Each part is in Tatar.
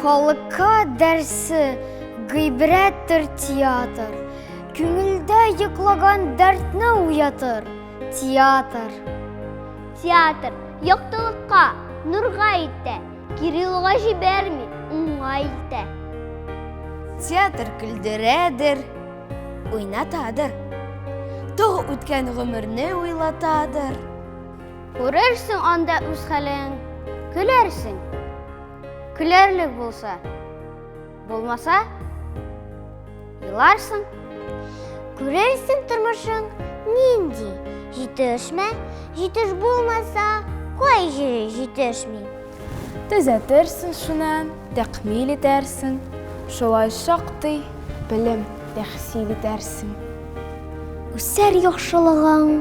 Халыкка дәрсе, гыйбрәттер театр. Күңелдә йоклаган дәртне уятыр театр. Театр яктылыкка, нурга итә, кире юлга җибәрми, уңга илтә. Театр көлдерәдер, уйнатадыр. Тагы үткән гомерне уйлатадыр. Күрерсең анда үз хәлең, көләрсең. Көләрлек булса. Булмаса, еларсың. Күрерсең тормышың нинди, җитешмә, җитеш булмаса, кай җире җитешми. Төзәтерсең шуннан, тәкъмил итәрсең, шулай шактый белем тәхсил итәрсең. Үсәр яхшылыгың,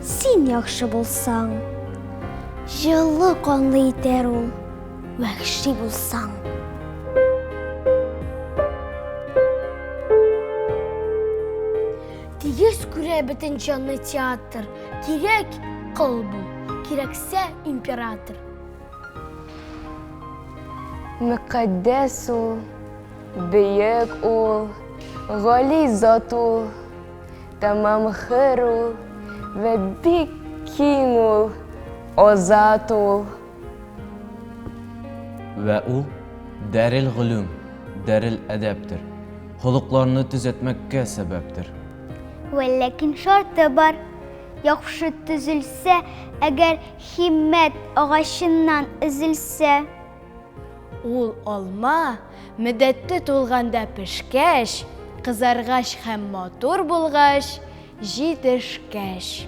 син яхшы булсаң, җылы канлы итәр ул. Вәхши булсаң. Тигез күрә бөтен җанны театр. Кирәк кол бул, кирәксә император. Мөкатдәс ул, бөек ул, гали зат ул, тәмам хөр ул вә бик киң ул, азат ул. Вә ул дәрел голүм, дәрел әдәптер, холыкларны төзәтмәккә сәбәптер. Вәләкин шарты бар, яхшы төзелсә, әгәр химмәт агачыннан өзелсә. Ул алма, мөддәте тулганда пешкәч, кызаргач һәм матур булгач, җитешкәч.